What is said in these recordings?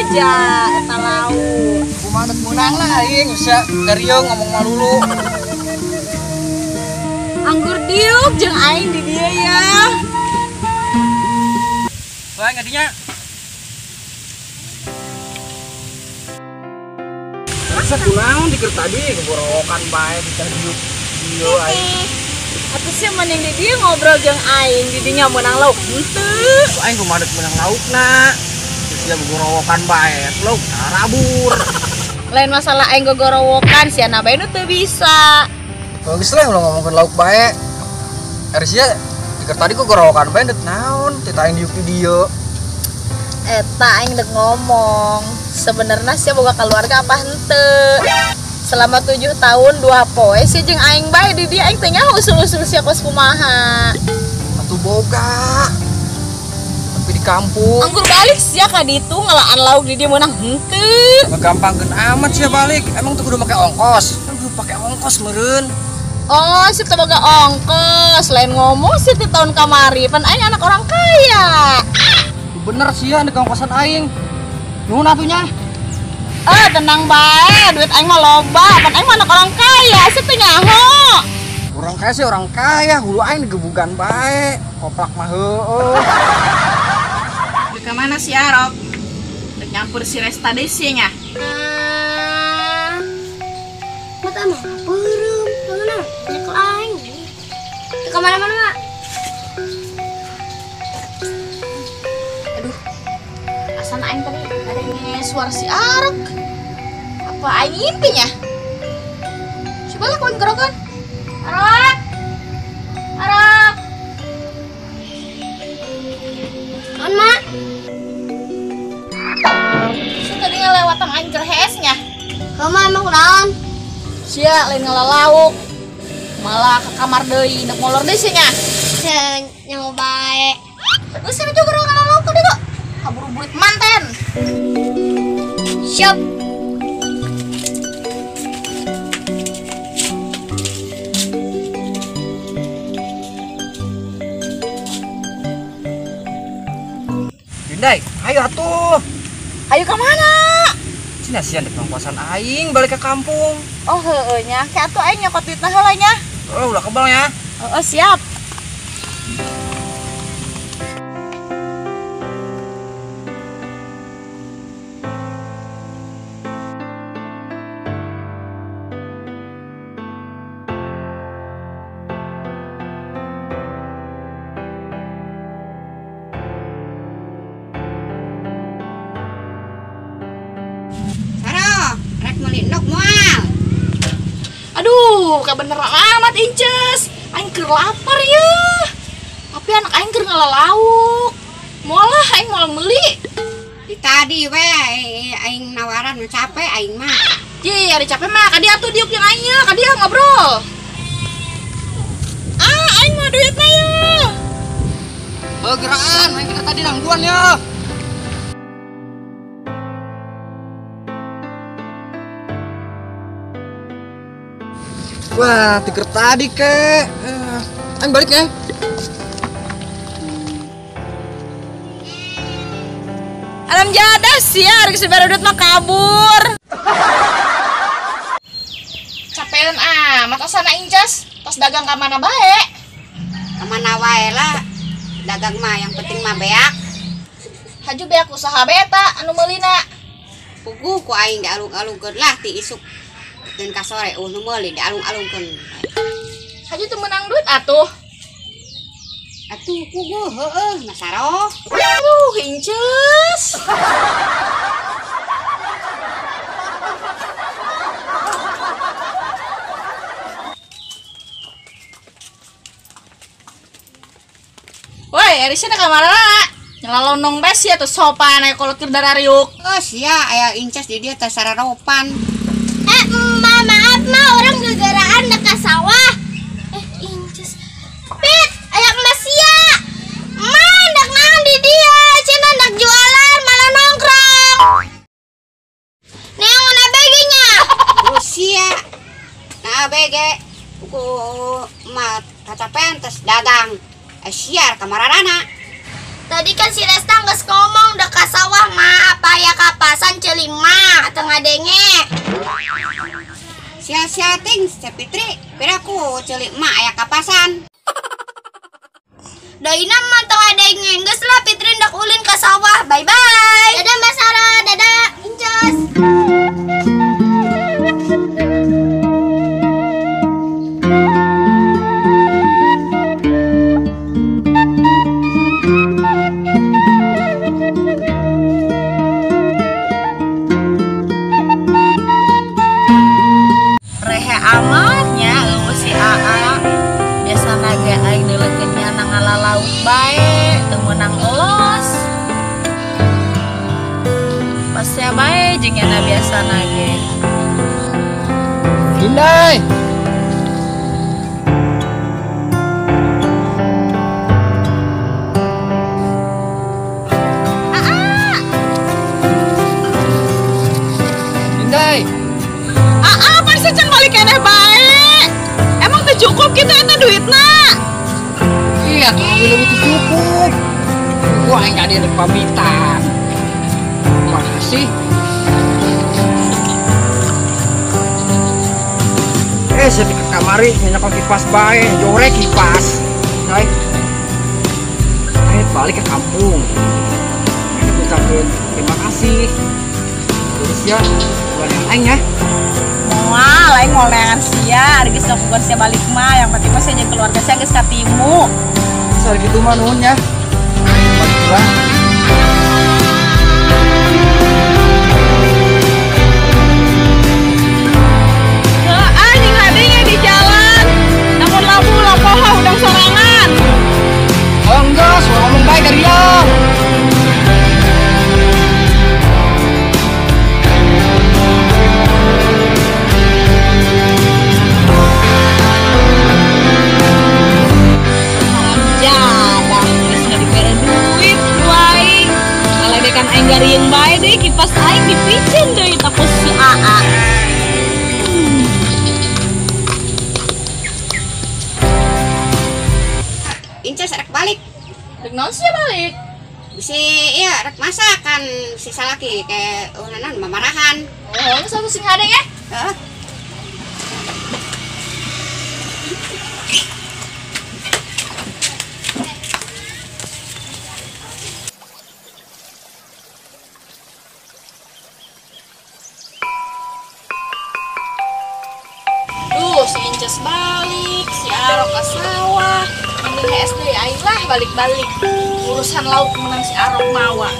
bebeja eta lauk. Kumaha dek meunang lah aing sia darieu ngomong malulu. Anggur diuk jeung aing di dieu ya. Bae ngadinya. Masa kunaon dikir tadi keborokan bae di diuk dieu aing. Atuh sia mending di dieu ngobrol jeung aing di dinya meunang lauk henteu. Aing kumaha dek meunang laukna. Sia gogorowokan bae, lauk tarabur. Lain masalah aing gogorowokan sia na bae nu teu bisa. Bagus lah ulah ngomongkeun lauk bae. Ari sia dikir tadi gogorowokan bae dek naon teh aing diuk di dieu. Eta aing dek ngomong, sebenarnya sia boga keluarga apa henteu? Selama 7 tahun 2 poe sia jeung aing bae di dieu aing teh nyaho usul-usul sia kos kumaha. Atuh boga. Tapi di kampung. Anggur balik sia ka ditu ngelaan lauk di dieu meunang henteu. Ngegampangkeun amat sia balik. Emang tuh kudu make ongkos. Kan kudu pake ongkos meureun. Oh, sia teh boga ongkos. Lain ngomong sia ti tahun kamari, pan aing anak orang kaya. Bener sia ndek ongkosan aing. Nuhun atuh nya. Eh, tenang bae, duit aing mah loba, pan aing mah anak orang kaya, sia teh nyaho. Orang kaya sih orang kaya, hulu aing digebugan bae, koplak mah heueuh. Dek ka mana si Arok? Dek nyampur si Resta desi nya. Mata mah beureum, mana? Nyekel aing. Dek ka mana-mana, Mak? Aduh. Asan aing tadi ada suara si Arok. Apa aing ngimpinya? Coba lah kawan gerokan. Arok. Arok. Kan, Mak? Sia tadi ngelewatan aing keur hees nya. Kamu emang kunaon? Sia lain ngalalauk. Malah ke kamar deui, nek molor deui sia nya. Nyaho bae. Geus sia juga ngalalauk tadi kok. Kaburu burit manten. Siap. Dindai, ayo atuh. Ayo ke mana? Cina sia dek ongkosan aing balik ke kampung. Oh heueuh nya, ke atuh aing nyokot duitna heula nya. Oh, ulah kebal nya. Heeh, siap. Aduh, kebeneran amat inces. Aing keur lapar ya. Tapi anak aing keur ngalalauk. Moal aing moal meuli. Di tadi we aing nawaran capek aing mah. Ji, ari capek mah ka dieu atuh diuk jeung aing nya, ka dieu ngobrol. Ah, aing mah duitna ya. Heuh, geraan, aing kita tadi nangguan ya. Wah, tiker tadi kek. Aing balik ya. Alam jadah sih ya, harus diberi duit mah kabur. Capean amat osana inces, tos dagang ka mana bae? Ka mana wae lah. Dagang mah yang penting mah beak. Haju beak usaha beta anu meulina. Puguh ku aing dialung-alungkeun lah ti isuk. Dan ka sore nu meuli dialung-alungkeun. Haju teu meunang duit atuh. Atuh puguh heueuh masaroh. Aduh, inces. Woi, ari sia ka mana? Nyelalonong bae sia teu sopan aya kolot keur darariuk. Oh sia aya inces di dieu teh sararopan. Emak, maaf ma, orang gegeraan dekat sawah. Inces. Pit, ayak emas sia. Ma, ndak naon di dia, cenah ndak jualan malah nongkrong. Neangan ABG nya. Oh sia. Nah ABG ku ma kacapean tes dagang. Siar kamararana. Tadi kan si Resta geus ngomong dekat sawah ma, apa Taya kapasan ceuli mah teu ngadenge. Sia-sia ting si Fitri, piraku ceuli emak aya kapasan. Daina mah teu ngadenge, geus lah Fitri ndak ulin ka sawah. Bye bye. Dadah Mbak Sarah, dadah Incos. Rehe amatnya eueuh si AA. Biasana ge aing neulekeun nya ngala lauk bae, teu meunang elos. Pas ya bae jeung nyana biasana ge. Inday. Inday. AA pan sih can balik keneh bae. Emang teu cukup kitu eta duitna? Iya, tuh lebih cukup. Gua aing ka dieu pamitan. Makasih. Saya ke kamari nyokong kipas bae, jore kipas. Hai. Ayo balik ke kampung. Ini ucapin terima kasih. Terus ya, buat yang aing ya. Moal, aing mau neangan sia, ari geus ngapukeun sia balik mah, yang penting mah sia jeung keluarga sia geus katimu. Sari gitu mah nuhun ya. Balik pulang. Heeh, jeung hade di jalan. Namun labu lapoho udang sorangan. Oh enggak, suara ngomong baik dari dia. Jadah, geus nggak dibere duit ku aing. Ngaledekan aing garieng bae deui kipas aing dipicen deui ku si AA. Incos rek balik. Rek naon sih balik? Si iya rek masak kan si salaki ke unanan mamarahan. Oh, geus atuh sing hade ya. Heeh. Duh, si Inces balik, si Arok ke sawah. Mending SD aing lah balik-balik. Urusan lauk menang si Arok mawa.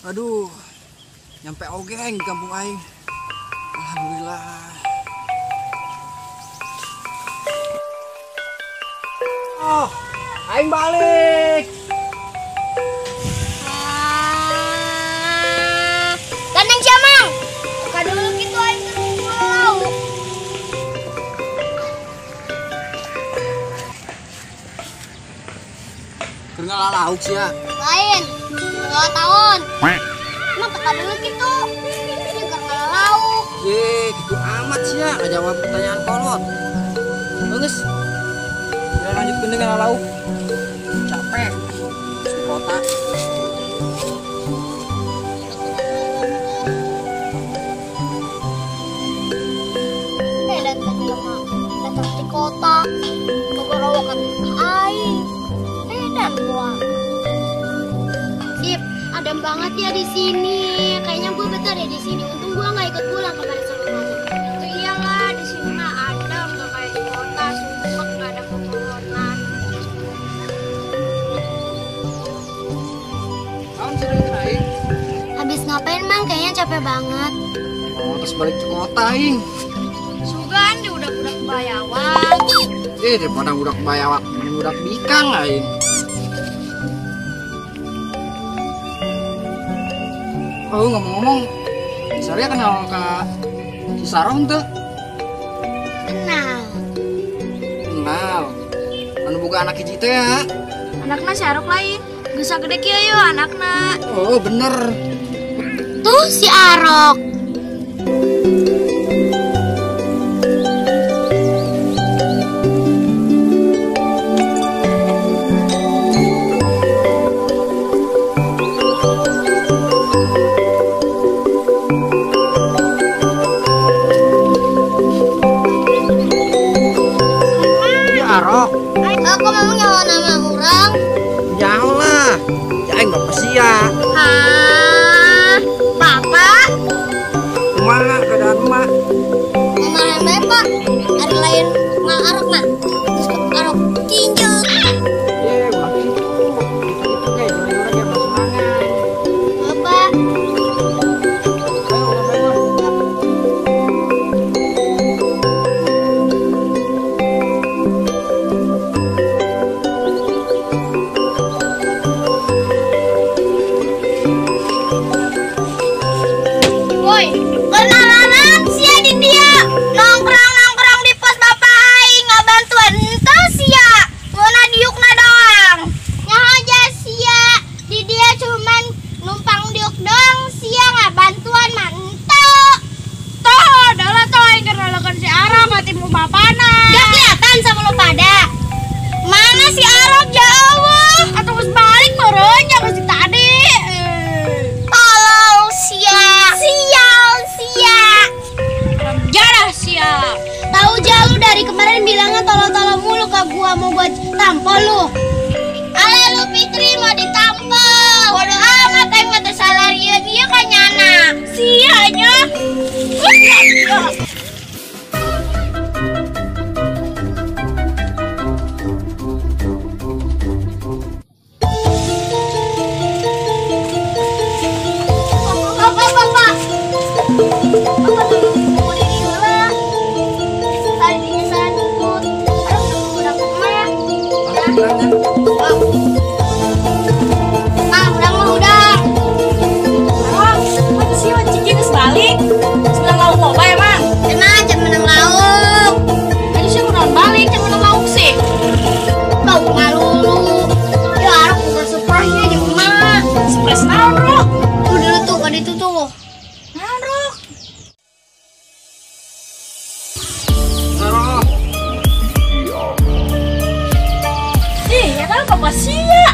Aduh, nyampe oge aing di kampung aing. Alhamdulillah. Oh, aing balik. Gandeng siamang. Buka dulu gitu aing ke lauk. Keur ngala lauk sia. Lain, 2 tahun. Emang teka dulu gitu. Ini keur ngala lauk. Ye, gitu amat sia ngajawab pertanyaan kolot. Geus. Udah lanjutkeun dengan lauk. Capek. Terus di kota. Dan tadi mah datang di kota. Bogorowokan aing. Dan gua. Sip, adem banget ya di sini. Kayaknya gue betah deh di sini. Untung gua nggak ikut pulang kemarin sama mama. Itu iyalah, di sini mah adem, nggak kayak di kota, sumpek, nggak ada pepohonan. Habis ngapain, Mang? Kayaknya capek banget. Oh, terus balik ke kota, aing. Sugan di udah-udah bayawak. Daripada budak bayawak, mending budak bikang aing. Oh, ngomong-ngomong, Saria kenal Kak si Saroh tuh? Kenal. Kenal. Anu boga anak hiji teh ya? Anakna Sarok lain. Geus gede kieu yo anakna. Oh, bener. Tuh si Arok. Woi, kenalan sia di dia. Nongkrong-nongkrong di pos bapak aing ngabantuan henteu sia. Ngeunah diukna doang. Nyaho aja sia. Di dia cuman numpang diuk doang sia ngabantuan mah henteu. Toh, adalah toh aing kenalakan si Arok katimu bapana. Gak kelihatan sama lo pada. Mana si Arok ya Allah? Atau geus balik meureun geus di tadi. Tolol sia. Sial sia. Jarah sia. Tahu aja lu dari kemarin bilangnya tolol-tolol mulu ke gua, mau gua tampol lu. Ale lu Fitri mau ditampol. Bodoh amat aing mah teu salarian ieu ka nyana. Sia nya. Bapak, bapak. Bapak mau di heula. Tadinya saya jemput. Aduh, udah kemana? Ah, udah mah udah. Arok, apa sih cicing geus balik? Geus menang lauk loba emang. Cenah, can menang lauk. Tadi sih kunaon balik, can menang lauk sih. Kau malu lu. Ya Arok bukan surprise-nya jeung emak. Surprise naon, Rok? Tuh dulu tuh, kan itu tuh. Naon, Rok? Arok. Ih, ya kan bapak sia.